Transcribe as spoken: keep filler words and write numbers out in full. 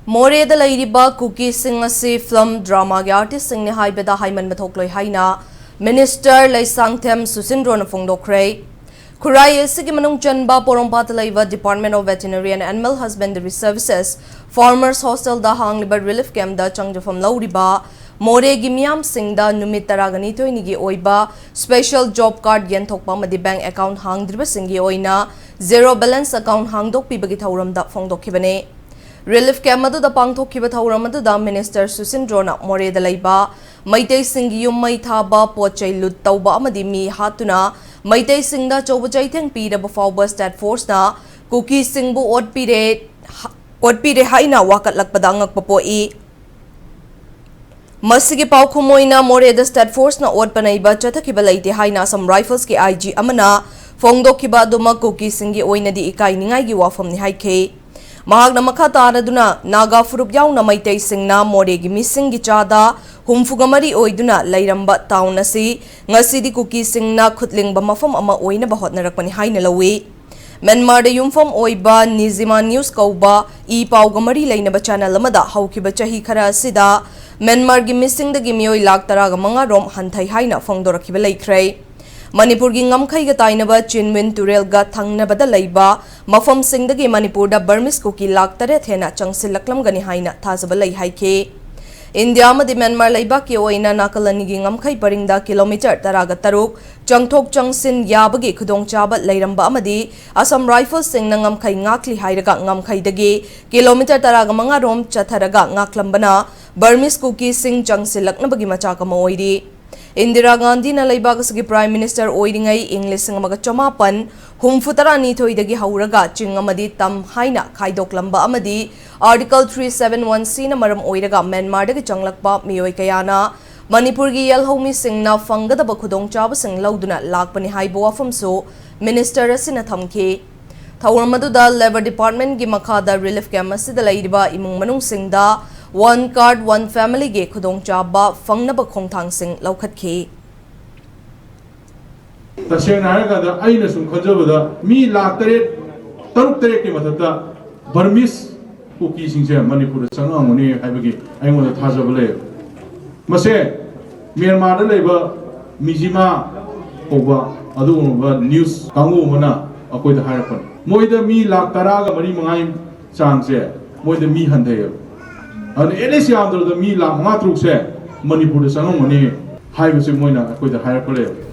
ꯃꯣꯔꯦꯗ ꯂꯩꯔꯤꯕ ꯀꯨꯀꯤꯁꯤꯡ ꯑꯁꯤ ꯐꯤꯂꯝ ꯗ꯭ꯔꯃꯥꯒꯤ ꯑꯥꯔꯇꯤꯁꯁꯤꯡꯅꯤ ꯍꯥꯏꯕꯗ ꯍꯥꯏꯃꯟꯕ ꯊꯣꯛꯂꯣꯏ ꯍꯥꯏꯅ ꯃꯤꯅꯤꯁꯇꯔ ꯂꯩꯁꯥꯡꯊꯦꯝ ꯁꯨꯁꯤꯟꯗ꯭ꯔꯣꯅ ꯐꯣꯡꯗꯣꯛꯈ꯭ꯔꯦ꯫ ꯈꯨꯔꯥꯏ ꯑꯦꯁꯤꯒꯤ ꯃꯅꯨꯡ ꯆꯟꯕ ꯄꯣꯔꯣꯝꯄꯥꯠꯇ ꯂꯩꯕ Department of Veterinary and Animal Husbandry Services Farmers Hostelꯗ ꯍꯥꯡꯂꯤꯕ ꯔꯤꯂꯤꯐ ꯀꯦꯝꯞꯇ ꯆꯪꯖꯐꯝ ꯂꯧꯔꯤꯕ ꯃꯣꯔꯦꯒꯤ ꯃꯤꯌꯥꯝꯁꯤꯡꯗ ꯅꯨꯃꯤꯠ ꯇꯔꯥꯅꯤꯊꯣꯏꯅꯤꯒꯤ ꯑꯣꯏꯕ ꯁ꯭ꯄꯦꯁꯦꯜ ꯖꯣꯕ ꯀꯥꯔꯗ ꯌꯦꯟꯊꯣꯛꯄ ꯑꯃꯗꯤ ꯕꯦꯡꯛ ꯑꯦꯀꯥꯎꯟꯠ ꯍꯥꯡꯗ꯭ꯔꯤꯕꯁꯤꯡꯒꯤ ꯑꯣꯏꯅ ꯖꯦꯔꯣ ꯕꯦꯂꯦꯟꯁ ꯑꯦꯀꯥꯎꯟꯠ ꯍꯥꯡꯗꯣꯛꯄꯤꯕꯒꯤ ꯊꯧꯔꯝꯗ ꯐꯣꯡꯗꯣꯛꯈꯤꯕꯅꯤ꯫ ꯔꯤꯂꯤꯐ ꯀꯦꯝꯞ ꯑꯗꯨꯗ ꯄꯥꯡꯊꯣꯛꯈꯤꯕ ꯊꯧꯔꯝ ꯑꯗꯨꯗ ꯃꯤꯅꯤꯁꯇꯔ ꯁꯨꯁꯤꯟꯗ꯭ꯔꯣꯅ ꯃꯣꯔꯦꯗ ꯂꯩꯕ ꯃꯩꯇꯩꯁꯤꯡꯒꯤ ꯌꯨꯝ ꯃꯩ ꯊꯥꯕ, ꯄꯣꯠ ꯆꯩ ꯂꯨꯠ ꯇꯧꯕ ꯑꯃꯗꯤ ꯃꯤ ꯍꯥꯠꯇꯨꯅ ꯃꯩꯇꯩꯁꯤꯡꯗ ꯑꯆꯧꯕ ꯆꯩꯊꯦꯡ ꯄꯤꯔꯕ ꯐꯥꯎꯕ ꯁ꯭ꯇꯦꯠ ꯐꯣꯔꯁꯅ ꯀꯨꯀꯤꯁꯤꯡꯕꯨ ꯑꯣꯠꯄꯤꯔꯦ, ꯑꯣꯠꯄꯤꯔꯦ ꯍꯥꯏꯅ ꯋꯥꯀꯠꯂꯛꯄꯗ ꯑꯉꯛꯄ ꯄꯣꯛꯏ꯫ ꯃꯁꯤꯒꯤ ꯄꯥꯎꯈꯨꯝ ꯑꯣꯏꯅ ꯃꯣꯔꯦꯗ ꯁ꯭ꯇꯦꯠ ꯐꯣꯔꯁꯅ ꯑꯣꯠꯄ ꯅꯩꯕ ꯆꯠꯊꯈꯤꯕ ꯂꯩꯇꯦ ꯍꯥꯏꯅ ꯑꯁꯥꯝ ꯔꯥꯏꯐꯜꯁꯀꯤ ꯑꯥꯏ ꯖꯤ ꯑꯃꯅ ꯐꯣꯡꯗꯣꯛꯈꯤꯕ ꯑꯗꯨꯃꯛ ꯀꯨꯀꯤꯁꯤꯡꯒꯤ ꯑꯣꯏꯅꯗꯤ ꯏꯀꯥꯏꯅꯤꯡꯉꯥꯏꯒꯤ ꯋꯥꯐꯝꯅꯤ ꯍꯥꯏꯈꯤ꯫ ꯃꯍꯥꯛꯅ ꯃꯈꯥ ꯇꯥꯔꯗꯨꯅ ꯅꯥꯒꯥ ꯐꯨꯔꯨꯞ ꯌꯥꯎꯅ ꯃꯩꯇꯩꯁꯤꯡꯅ ꯃꯣꯔꯦꯒꯤ ꯃꯤꯁꯤꯡꯒꯤ ꯆꯥꯗ ꯍꯨꯝꯐꯨꯒ ꯃꯔꯤ ꯑꯣꯏꯗꯨꯅ ꯂꯩꯔꯝꯕ ꯇꯥꯎꯟ ꯑꯁꯤ ꯉꯁꯤꯗꯤ ꯀꯨꯀꯤꯁꯤꯡꯅ ꯈꯨꯠꯂꯤꯡꯕ ꯃꯐꯝ ꯑꯃ ꯑꯣꯏꯅꯕ ꯍꯣꯠꯅꯔꯛꯄꯅꯤ ꯍꯥꯏꯅ ꯂꯧꯏ꯫ ꯃ꯭ꯌꯥꯟꯃꯥꯔꯗ ꯌꯨꯝꯐꯝ ꯑꯣꯏꯕ ꯅꯤꯖꯤꯃꯥ ꯅ꯭ꯌꯨꯁ ꯀꯧꯕ ꯏ ꯄꯥꯎꯒ ꯃꯔꯤ ꯂꯩꯅꯕ ꯆꯦꯅꯦꯜ ꯑꯃꯗ ꯍꯧꯈꯤꯕ ꯆꯍꯤ ꯈꯔ ꯑꯁꯤꯗ ꯃ꯭ꯌꯥꯟꯃꯥꯔꯒꯤ ꯃꯤꯁꯤꯡꯗꯒꯤ ꯃꯤꯑꯣꯏ ꯂꯥꯈ ꯇꯔꯥꯒ ꯃꯉꯥ ꯔꯣꯝ ꯍꯟꯊꯩ ꯍꯥꯏꯅ ꯐꯣꯡꯗꯣꯔꯛꯈꯤꯕ ꯂꯩꯈ꯭ꯔꯦ꯫ ꯃꯅꯤꯄꯨꯔꯒꯤ ꯉꯝꯈꯩꯒ ꯇꯥꯏꯅꯕ ꯆꯤꯟꯃꯤꯟ ꯇꯨꯔꯦꯜꯒ ꯊꯪꯅꯕꯗ ꯂꯩꯕ ꯃꯐꯝꯁꯤꯡꯗꯒꯤ ꯃꯅꯤꯄꯨꯔꯗ ꯕꯔꯃꯤꯁ ꯀꯨꯀꯤ ꯂꯥꯈ ꯇꯔꯦꯠ ꯍꯦꯟꯅ ꯆꯪꯁꯤꯜꯂꯛꯂꯝꯒꯅꯤ ꯍꯥꯏꯅ ꯊꯥꯖꯕ ꯂꯩ ꯍꯥꯏꯈꯤ꯫ ꯏꯟꯗꯤꯌꯥ ꯑꯃꯗꯤ ꯃ꯭ꯌꯥꯟꯃꯥꯔ ꯂꯩꯕꯥꯛꯀꯤ ꯑꯣꯏꯅ ꯅꯥꯀꯜ ꯑꯅꯤꯒꯤ ꯉꯝꯈꯩ ꯄꯔꯤꯡꯗ ꯀꯤꯂꯣꯃꯤꯇꯔ ꯇꯔꯥꯒ ꯇꯔꯨꯛ ꯆꯪꯊꯣꯛ ꯆꯪꯁꯤꯟ ꯌꯥꯕꯒꯤ ꯈꯨꯗꯣꯡꯆꯥꯕ ꯂꯩꯔꯝꯕ ꯑꯃꯗꯤ ꯑꯁꯥꯝ ꯔꯥꯏꯐꯜꯁꯤꯡꯅ ꯉꯝꯈꯩ ꯉꯥꯛꯂꯤ ꯍꯥꯏꯔꯒ ꯉꯝꯈꯩꯗꯒꯤ ꯀꯤꯂꯣꯃꯤꯇꯔ ꯇꯔꯥꯒ ꯃꯉꯥ ꯔꯣꯝ ꯆꯠꯊꯔꯒ ꯉꯥꯛꯂꯝꯕꯅ ꯕꯔꯃꯤꯁ ꯀꯨꯀꯤꯁꯤꯡ ꯆꯪꯁꯤꯜꯂꯛꯅꯕꯒꯤ ꯃꯆꯥꯛ ꯑꯃ ꯑꯣꯏꯔꯤ꯫ ꯏꯟꯗꯤꯔꯥ ꯒꯥꯟꯙꯤꯅ ꯂꯩꯕꯥꯛ ꯑꯁꯤꯒꯤ ꯄ꯭ꯔꯥꯏꯝ ꯃꯤꯅꯤꯁꯇꯔ ꯑꯣꯏꯔꯤꯉꯩ ꯏꯪ ꯂꯤꯁꯤꯡ ꯑꯃꯒ ꯆꯃꯥꯄꯟ ꯍꯨꯝꯐꯨ ꯇꯔꯥꯅꯤꯊꯣꯏꯗꯒꯤ ꯍꯧꯔꯒ ꯆꯤꯡ ꯑꯃꯗꯤ ꯇꯝ ꯍꯥꯏꯅ ꯈꯥꯏꯗꯣꯛꯂꯝꯕ ꯑꯃꯗꯤ Article three seven one C ꯅ ꯃꯔꯝ ꯑꯣꯏꯔꯒ ꯃ꯭ꯌꯥꯟꯃꯥꯔꯗꯒꯤ ꯆꯪꯂꯛꯄ ꯃꯤꯑꯣꯏ ꯀꯌꯥꯅ ꯃꯅꯤꯄꯨꯔꯒꯤ ꯌꯦꯜꯍꯧꯃꯤꯁꯤꯡꯅ ꯐꯪꯒꯗꯕ ꯈꯨꯗꯣꯡꯆꯥꯕꯁꯤꯡ ꯂꯧꯗꯨꯅ ꯂꯥꯛꯄꯅꯤ ꯍꯥꯏꯕ ꯋꯥꯐꯝꯁꯨ ꯃꯤꯅꯤꯁꯇꯔ ꯑꯁꯤꯅ ꯊꯝꯈꯤ꯫ ꯊꯧꯔꯝ ꯑꯗꯨꯗ ꯂꯦꯕꯔ ꯗꯤꯄꯥꯔꯠꯃꯦꯟꯒꯤ ꯃꯈꯥꯗ ꯔꯤꯂꯤꯐ ꯀꯦꯝꯞ ꯑꯁꯤꯗ ꯂꯩꯔꯤꯕ ꯏꯃꯨꯡ ꯃꯅꯨꯡꯁꯤꯡꯗ ꯋꯥꯟ ꯀꯥꯔꯗ ꯋꯥꯟ ꯐꯦꯃꯤꯂꯤꯒꯤ ꯈꯨꯗꯣꯡꯆꯥꯕ ꯐꯪꯅꯕ ꯈꯣꯡꯊꯥꯡꯁꯤꯡ ꯂꯧꯈꯠꯈꯤ꯫ ꯇꯁꯦꯡꯅ ꯍꯥꯏꯔꯀꯥꯟꯗ ꯑꯩꯅ ꯁꯨꯝ ꯈꯟꯖꯕꯗ ꯃꯤ ꯂꯥꯈ ꯇꯔꯦꯠ, ꯇꯔꯨꯛ ꯇꯔꯦꯠꯀꯤ ꯃꯊꯛꯇ ꯕꯔꯃꯤꯁ ꯀꯨꯀꯤꯁꯤꯡꯁꯦ ꯃꯅꯤꯄꯨꯔꯗ ꯆꯪꯉꯛꯑꯝꯒꯅꯤ ꯍꯥꯏꯕꯒꯤ ꯑꯩꯉꯣꯟꯗ ꯊꯥꯖꯕ ꯂꯩ꯫ ꯃꯁꯦ ꯃ꯭ꯌꯥꯟꯃꯥꯔꯗ ꯂꯩꯕ ꯃꯤꯖꯤꯃꯥ ꯀꯧꯕ ꯑꯗꯨꯒꯨꯝꯂꯕ ꯅ꯭ꯌꯨꯁ ꯀꯥꯡꯕꯨ ꯑꯃꯅ ꯑꯩꯈꯣꯏꯗ ꯍꯥꯏꯔꯛꯄꯅꯤ꯫ ꯃꯣꯏꯗ ꯃꯤ ꯂꯥꯈ ꯇꯔꯥꯒ ꯃꯔꯤ ꯃꯉꯥꯒꯤ ꯆꯥꯡꯁꯦ ꯃꯣꯏꯗ ꯃꯤ ꯍꯟꯊꯩꯌꯦꯕ꯫ ꯑꯗꯨꯅ at least ꯌꯥꯝꯗ꯭ꯔꯕꯗ ꯃꯤ ꯂꯥꯈ ꯃꯉꯥ ꯇꯔꯨꯛꯁꯦ ꯃꯅꯤꯄꯨꯔꯗ ꯆꯪꯉꯝꯒꯅꯤ ꯍꯥꯏꯕꯁꯦ ꯃꯣꯏꯅ ꯑꯩꯈꯣꯏꯗ ꯍꯥꯏꯔꯛꯄ ꯂꯩꯌꯦꯕ꯫